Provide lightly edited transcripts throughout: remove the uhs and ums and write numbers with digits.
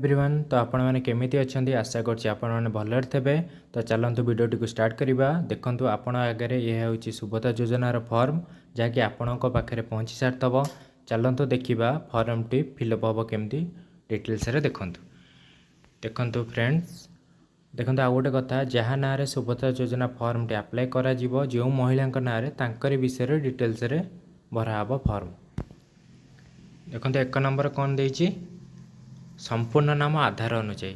Everyone, ତ ଆପଣମାନେ କେମିତି ଅଛନ୍ତି? ଆଶା କରୁଛି ଆପଣମାନେ ଭଲରେ ଥିବେ। ତ ଚାଲନ୍ତୁ, ଭିଡ଼ିଓଟିକୁ ଷ୍ଟାର୍ଟ କରିବା। ଦେଖନ୍ତୁ, ଆପଣ ଆଗରେ ଏହା ହେଉଛି ସୁଭଦ୍ରା ଯୋଜନାର ଫର୍ମ, ଯାହାକି ଆପଣଙ୍କ ପାଖରେ ପହଞ୍ଚି ସାରିଥିବ। ଚାଲନ୍ତୁ ଦେଖିବା ଫର୍ମଟି ଫିଲ୍ଅପ୍ ହେବ କେମିତି ଡିଟେଲ୍ସରେ। ଦେଖନ୍ତୁ, ଦେଖନ୍ତୁ ଫ୍ରେଣ୍ଡସ୍, ଦେଖନ୍ତୁ। ଆଉ ଗୋଟେ କଥା, ଯାହା ନାଁରେ ସୁଭଦ୍ରା ଯୋଜନା ଫର୍ମଟି ଆପ୍ଲାଏ କରାଯିବ, ଯେଉଁ ମହିଳାଙ୍କ ନାଁରେ, ତାଙ୍କରି ବିଷୟରେ ଡିଟେଲ୍ସରେ ଭରା ହେବ ଫର୍ମ। ଦେଖନ୍ତୁ, 1 ନମ୍ବର କ'ଣ ଦେଇଛି? ସମ୍ପୂର୍ଣ୍ଣ ନାମ ଆଧାର ଅନୁଯାୟୀ।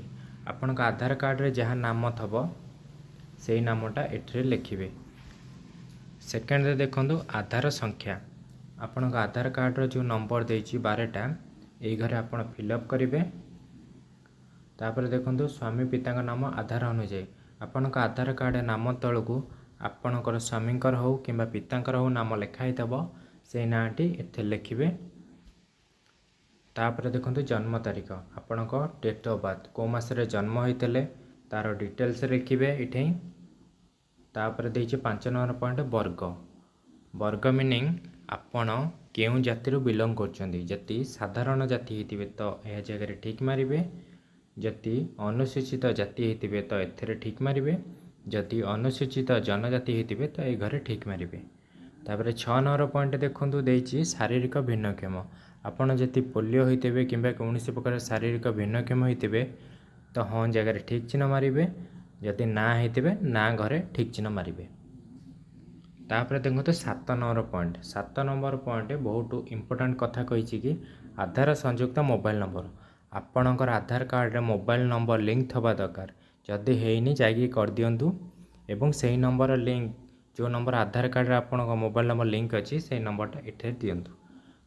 ଆପଣଙ୍କ ଆଧାର କାର୍ଡ଼ରେ ଯାହା ନାମ ଥବ, ସେଇ ନାମଟା ଏଥିରେ ଲେଖିବେ। ସେକେଣ୍ଡରେ ଦେଖନ୍ତୁ, ଆଧାର ସଂଖ୍ୟା। ଆପଣଙ୍କ ଆଧାର କାର୍ଡ଼ର ଯେଉଁ ନମ୍ବର ଦେଇଛି 12ଟା, ଏଇ ଘରେ ଆପଣ ଫିଲ୍ଅପ୍ କରିବେ। ତାପରେ ଦେଖନ୍ତୁ, ସ୍ୱାମୀ ପିତାଙ୍କ ନାମ ଆଧାର ଅନୁଯାୟୀ। ଆପଣଙ୍କ ଆଧାର କାର୍ଡ଼ ନାମ ତଳକୁ ଆପଣଙ୍କର ସ୍ୱାମୀଙ୍କର ହେଉ କିମ୍ବା ପିତାଙ୍କର ହେଉ ନାମ ଲେଖା ହେଇଥିବ, ସେଇ ନାଁଟି ଏଥିରେ ଲେଖିବେ। ତାପରେ ଦେଖନ୍ତୁ, ଜନ୍ମ ତାରିଖ, ଆପଣଙ୍କ ଡେଟ୍ ଅଫ୍ ବାର୍ଥ, କେଉଁ ମାସରେ ଜନ୍ମ ହୋଇଥିଲେ ତା'ର ଡିଟେଲ୍ସ ଲେଖିବେ ଏଠି। ତାପରେ ଦେଇଛି 5 ନମ୍ବର ପଏଣ୍ଟ, ବର୍ଗ। ବର୍ଗ ମିନିଂ ଆପଣ କେଉଁ ଜାତିରୁ ବିଲଙ୍ଗ କରୁଛନ୍ତି। ଯଦି ସାଧାରଣ ଜାତି ହେଇଥିବେ ତ ଏହା ଜାଗାରେ ଠିକ୍ ମାରିବେ। ଯଦି ଅନୁସୂଚିତ ଜାତି ହେଇଥିବେ ତ ଏଥିରେ ଠିକ୍ ମାରିବେ। ଯଦି ଅନୁସୂଚିତ ଜନଜାତି ହେଇଥିବେ ତ ଏ ଘରେ ଠିକ୍ ମାରିବେ। ତାପରେ 6 ନମ୍ବର ପଏଣ୍ଟ ଦେଖନ୍ତୁ, ଦେଇଛି ଶାରୀରିକ ଭିନ୍ନକ୍ଷମ। ଆପଣ ଯଦି ପୋଲିଓ ହୋଇଥିବେ କିମ୍ବା କୌଣସି ପ୍ରକାର ଶାରୀରିକ ଭିନ୍ନକ୍ଷମ ହୋଇଥିବେ ତ ହଁ ଜାଗାରେ ଠିକ୍ ଚିହ୍ନ ମାରିବେ। ଯଦି ନା ହେଇଥିବେ, ନା ଘରେ ଠିକ୍ ଚିହ୍ନ ମାରିବେ। ତାପରେ ଦେଖନ୍ତୁ 7 ନମ୍ବର ପଏଣ୍ଟ। 7 ନମ୍ବର ପଏଣ୍ଟ ବହୁତ ଇମ୍ପୋର୍ଟାଣ୍ଟ କଥା କହିଛି କି ଆଧାର ସଂଯୁକ୍ତ ମୋବାଇଲ ନମ୍ବର। ଆପଣଙ୍କର ଆଧାର କାର୍ଡ଼ରେ ମୋବାଇଲ ନମ୍ବର ଲିଙ୍କ ଥବା ଦରକାର। ଯଦି ହେଇନି, ଯାଇକି କରିଦିଅନ୍ତୁ ଏବଂ ସେଇ ନମ୍ବର ଲିଙ୍କ, ଯେଉଁ ନମ୍ବର ଆଧାର କାର୍ଡ଼ରେ ଆପଣଙ୍କ ମୋବାଇଲ ନମ୍ବର ଲିଙ୍କ ଅଛି, ସେଇ ନମ୍ବରଟା ଏଠାରେ ଦିଅନ୍ତୁ।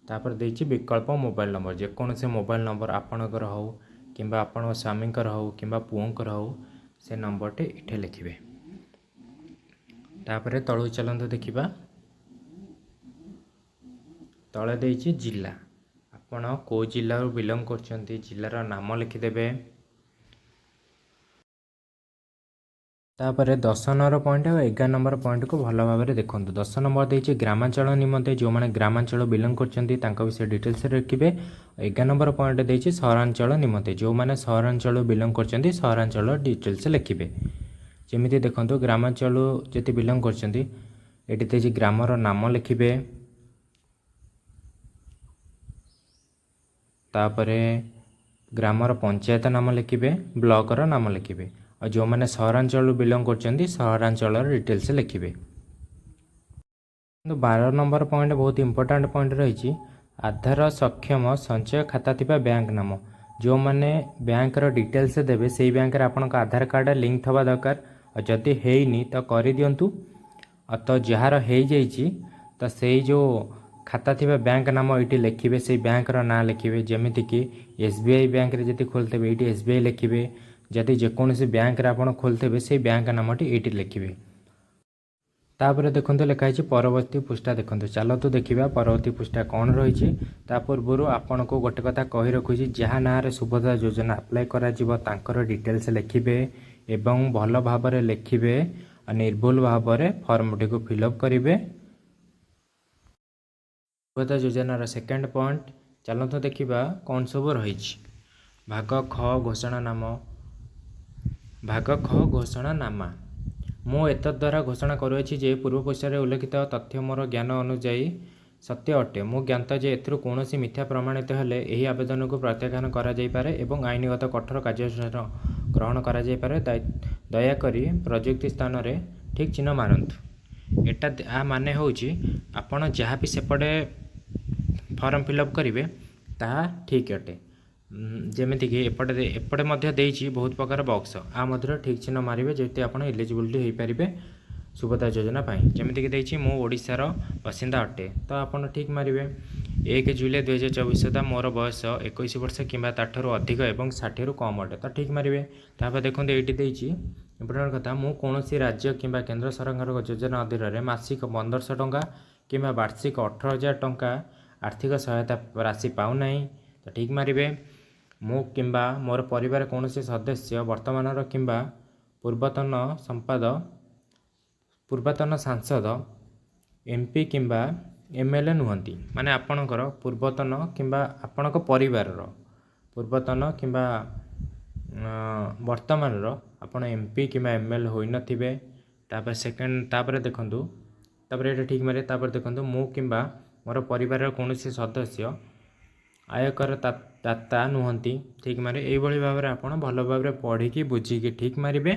ତାପରେ ଦେଇଛି ବିକଳ୍ପ ମୋବାଇଲ ନମ୍ବର। ଯେକୌଣସି ମୋବାଇଲ ନମ୍ବର ଆପଣଙ୍କର ହେଉ କିମ୍ବା ଆପଣଙ୍କ ସ୍ୱାମୀଙ୍କର ହେଉ କିମ୍ବା ପୁଅଙ୍କର ହେଉ, ସେ ନମ୍ବରଟି ଏଠି ଲେଖିବେ। ତାପରେ ତଳକୁ ଚାଲନ୍ତୁ ଦେଖିବା। ତଳେ ଦେଇଛି ଜିଲ୍ଲା। ଆପଣ କେଉଁ ଜିଲ୍ଲାରୁ ବିଲଙ୍ଗ କରୁଛନ୍ତି, ଜିଲ୍ଲାର ନାମ ଲେଖିଦେବେ। ତାପରେ 10 ନମ୍ବର ପଏଣ୍ଟ ଆଉ 11 ନମ୍ବର ପଏଣ୍ଟକୁ ଭଲ ଭାବରେ ଦେଖନ୍ତୁ। 10 ନମ୍ବର ଦେଇଛି ଗ୍ରାମାଞ୍ଚଳ ନିମନ୍ତେ। ଯେଉଁମାନେ ଗ୍ରାମାଞ୍ଚଳ ବିଲଙ୍ଗ କରୁଛନ୍ତି, ତାଙ୍କ ବିଷୟରେ ଡିଟେଲ୍ସରେ ଲେଖିବେ। 11 ନମ୍ବର ପଏଣ୍ଟ ଦେଇଛି ସହରାଞ୍ଚଳ ନିମନ୍ତେ। ଯେଉଁମାନେ ସହରାଞ୍ଚଳରୁ ବିଲଙ୍ଗ କରୁଛନ୍ତି, ସହରାଞ୍ଚଳ ଡିଟେଲ୍ସ ଲେଖିବେ। ଯେମିତି ଦେଖନ୍ତୁ, ଗ୍ରାମାଞ୍ଚଳରୁ ଯଦି ବିଲଙ୍ଗ କରୁଛନ୍ତି, ଏଠି ଦେଇଛି ଗ୍ରାମର ନାମ ଲେଖିବେ। ତାପରେ ଗ୍ରାମର ପଞ୍ଚାୟତ ନାମ ଲେଖିବେ, ବ୍ଲକର ନାମ ଲେଖିବେ। ଆଉ ଯେଉଁମାନେ ସହରାଞ୍ଚଳରୁ ବିଲଙ୍ଗ କରୁଛନ୍ତି, ସହରାଞ୍ଚଳର ଡିଟେଲ୍ସ ଲେଖିବେ। କିନ୍ତୁ 12 ନମ୍ବର ପଏଣ୍ଟ ବହୁତ ଇମ୍ପୋର୍ଟାଣ୍ଟ ପଏଣ୍ଟ ରହିଛି, ଆଧାର ସକ୍ଷମ ସଞ୍ଚୟ ଖାତା ଥିବା ବ୍ୟାଙ୍କ ନାମ। ଯେଉଁମାନେ ବ୍ୟାଙ୍କର ଡିଟେଲ୍ସ ଦେବେ, ସେଇ ବ୍ୟାଙ୍କରେ ଆପଣଙ୍କ ଆଧାର କାର୍ଡ଼ ଲିଙ୍କ ଥବା ଦରକାର। ଆଉ ଯଦି ହେଇନି ତ କରିଦିଅନ୍ତୁ। ଆଉ ତ ଯାହାର ହେଇଯାଇଛି, ତ ସେଇ ଯେଉଁ ଖାତା ଥିବା ବ୍ୟାଙ୍କ ନାମ ଏଇଠି ଲେଖିବେ, ସେଇ ବ୍ୟାଙ୍କର ନାଁ ଲେଖିବେ। ଯେମିତିକି ଏସ୍ ବି I ବ୍ୟାଙ୍କରେ ଯଦି ଖୋଲିଥିବେ, ଏଇଠି ଏସ୍ ବି I ଲେଖିବେ। ଯଦି ଯେକୌଣସି ବ୍ୟାଙ୍କରେ ଆପଣ ଖୋଲିଥିବେ, ସେଇ ବ୍ୟାଙ୍କ ନାମଟି ଏଇଠି ଲେଖିବେ। ତାପରେ ଦେଖନ୍ତୁ, ଲେଖା ହେଇଛି ପରବର୍ତ୍ତୀ ପୃଷ୍ଠା ଦେଖନ୍ତୁ। ଚାଲନ୍ତୁ ଦେଖିବା ପରବର୍ତ୍ତୀ ପୃଷ୍ଠା କ'ଣ ରହିଛି। ତା ପୂର୍ବରୁ ଆପଣଙ୍କୁ ଗୋଟେ କଥା କହି ରଖୁଛି, ଯାହା ନାଁରେ ସୁଭଦ୍ରା ଯୋଜନା ଆପ୍ଲାଏ କରାଯିବ, ତାଙ୍କର ଡିଟେଲ୍ସ ଲେଖିବେ ଏବଂ ଭଲ ଭାବରେ ଲେଖିବେ ଆଉ ନିର୍ଭୁଲ ଭାବରେ ଫର୍ମଟିକୁ ଫିଲ୍ଅପ୍ କରିବେ। ସୁଭଦ୍ରା ଯୋଜନାର ସେକେଣ୍ଡ ପଏଣ୍ଟ ଚାଲନ୍ତୁ ଦେଖିବା କ'ଣ ସବୁ ରହିଛି। ଭାଗ ଖ, ଘୋଷଣାନାମା। ଭାଗ ଖ, ଘୋଷଣାନାମା। ମୁଁ ଏତଦ୍ଦ୍ୱାରା ଘୋଷଣା କରୁଅଛି ଯେ ପୂର୍ବ ପୃଷ୍ଠାରେ ଉଲ୍ଲେଖିତ ତଥ୍ୟ ମୋର ଜ୍ଞାନ ଅନୁଯାୟୀ ସତ୍ୟ ଅଟେ। ମୁଁ ଜ୍ଞାତ ଯେ ଏଥିରୁ କୌଣସି ମିଥ୍ୟା ପ୍ରମାଣିତ ହେଲେ ଏହି ଆବେଦନକୁ ପ୍ରତ୍ୟାଖ୍ୟାନ କରାଯାଇପାରେ ଏବଂ ଆଇନଗତ କଠୋର କାର୍ଯ୍ୟାନୁଷ୍ଠାନ ଗ୍ରହଣ କରାଯାଇପାରେ। ଦୟାକରି ପ୍ରଯୁକ୍ତ ସ୍ଥାନରେ ଠିକ୍ ଚିହ୍ନ ମାରନ୍ତୁ। ଏଟା ଆ ମାନେ ହେଉଛି, ଆପଣ ଯାହା ବି ସେପଟେ ଫର୍ମ ଫିଲ୍ଅପ୍ କରିବେ, ତାହା ଠିକ୍ ଅଟେ। ଯେମିତିକି ଏପଟେ ଏପଟେ ମଧ୍ୟ ଦେଇଛି ବହୁତ ପ୍ରକାର ବକ୍ସ, ଆ ମଧ୍ୟରେ ଠିକ୍ ଚିହ୍ନ ମାରିବେ, ଯେମିତି ଆପଣ ଏଲିଜିବିଲିଟି ହେଇପାରିବେ ସୁଭଦ୍ରା ଯୋଜନା ପାଇଁ। ଯେମିତିକି ଦେଇଛି, ମୁଁ ଓଡ଼ିଶାର ବାସିନ୍ଦା ଅଟେ, ତ ଆପଣ ଠିକ୍ ମାରିବେ। 1 ଜୁଲାଇ 2024 ସୁଦ୍ଧା ମୋର ବୟସ 21 ବର୍ଷ କିମ୍ବା ତା'ଠାରୁ ଅଧିକ ଏବଂ 60ରୁ କମ୍ ଅଟେ, ତ ଠିକ୍ ମାରିବେ। ତାପରେ ଦେଖନ୍ତୁ, ଏଇଠି ଦେଇଛି ଇମ୍ପୋର୍ଟାଣ୍ଟ କଥା, ମୁଁ କୌଣସି ରାଜ୍ୟ କିମ୍ବା କେନ୍ଦ୍ର ସରକାରଙ୍କ ଯୋଜନା ଅଧୀନରେ ମାସିକ 1500 ଟଙ୍କା କିମ୍ବା ବାର୍ଷିକ 18,000 ଟଙ୍କା ଆର୍ଥିକ ସହାୟତା ରାଶି ପାଉନାହିଁ, ତ ଠିକ୍ ମାରିବେ। ମୁଁ କିମ୍ବା ମୋର ପରିବାର କୌଣସି ସଦସ୍ୟ ବର୍ତ୍ତମାନର କିମ୍ବା ପୂର୍ବତନ ସାଂସଦ, ଏମ୍ ପି କିମ୍ବା ଏମ୍ ଏଲ୍ ଏ ନୁହନ୍ତି। ମାନେ ଆପଣଙ୍କର ପୂର୍ବତନ କିମ୍ବା ଆପଣଙ୍କ ପରିବାରର ପୂର୍ବତନ କିମ୍ବା ବର୍ତ୍ତମାନର ଆପଣ ଏମ୍ପି କିମ୍ବା ଏମ୍ଏଲ୍ଏ ହୋଇନଥିବେ। ତାପରେ ସେକେଣ୍ଡ, ତାପରେ ଦେଖନ୍ତୁ, ତାପରେ ଏଇଟା ଠିକ୍ ମାରିବେ। ତାପରେ ଦେଖନ୍ତୁ, ମୁଁ କିମ୍ବା ମୋର ପରିବାରର କୌଣସି ସଦସ୍ୟ ଆୟକର ଦାତା ନୁହନ୍ତି, ଠିକ୍ ମାରିବେ। ଏଇଭଳି ଭାବରେ ଆପଣ ଭଲ ଭାବରେ ପଢ଼ିକି, ବୁଝିକି ଠିକ୍ ମାରିବେ।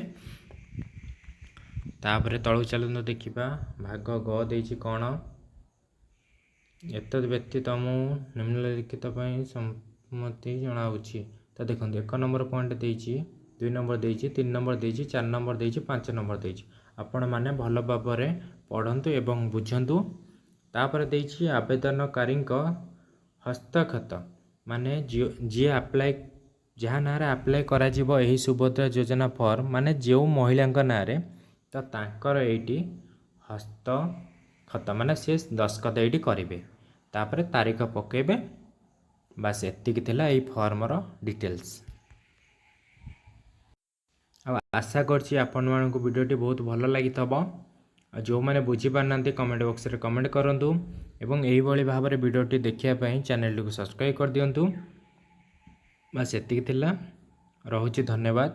ତାପରେ ତଳକୁ ଚାଲନ୍ତୁ, ଦେଖିବା ଭାଗ ଗ ଦେଇଛି କ'ଣ। ଏତଦ୍ ବ୍ୟତୀତ ମୁଁ ନିମ୍ନଲିଖିତ ପାଇଁ ସମ୍ମତି ଜଣାଉଛି। ତ ଦେଖନ୍ତୁ, 1 ନମ୍ବର ପଏଣ୍ଟ ଦେଇଛି, 2 ନମ୍ବର ଦେଇଛି, 3 ନମ୍ବର ଦେଇଛି, 4 ନମ୍ବର ଦେଇଛି, 5 ନମ୍ବର ଦେଇଛି। ଆପଣମାନେ ଭଲ ଭାବରେ ପଢ଼ନ୍ତୁ ଏବଂ ବୁଝନ୍ତୁ। ତାପରେ ଦେଇଛି ଆବେଦନକାରୀଙ୍କ ହସ୍ତଖତ, ମାନେ ଯିଏ ଆପ୍ଲାଏ, ଯାହା ନାଁରେ ଆପ୍ଲାଏ କରାଯିବ ଏହି ସୁଭଦ୍ରା ଯୋଜନା ଫର୍ମ, ମାନେ ଯେଉଁ ମହିଳାଙ୍କ ନାଁରେ, ତ ତାଙ୍କର ଏଇଠି ହସ୍ତଖତ, ମାନେ ସେ ଦସ୍ତଖତ ଏଇଠି କରିବେ। ତାପରେ ତାରିଖ ପକାଇବେ। ବାସ୍, ଏତିକି ଥିଲା ଏଇ ଫର୍ମର ଡିଟେଲ୍ସ। ଆଉ ଆଶା କରୁଛି ଆପଣମାନଙ୍କୁ ଭିଡ଼ିଓଟି ବହୁତ ଭଲ ଲାଗିଥିବ। ଆଉ ଯେଉଁମାନେ ବୁଝିପାରୁନାହାନ୍ତି, କମେଣ୍ଟ ବକ୍ସରେ କମେଣ୍ଟ କରନ୍ତୁ ଏବଂ ଏଇଭଳି ଭାବରେ ଭିଡ଼ିଓଟି ଦେଖିବା ପାଇଁ ଚ୍ୟାନେଲଟିକୁ ସବସ୍କ୍ରାଇବ୍ କରିଦିଅନ୍ତୁ। ବାସ୍, ଏତିକି ଥିଲା। ରହୁଛି, ଧନ୍ୟବାଦ।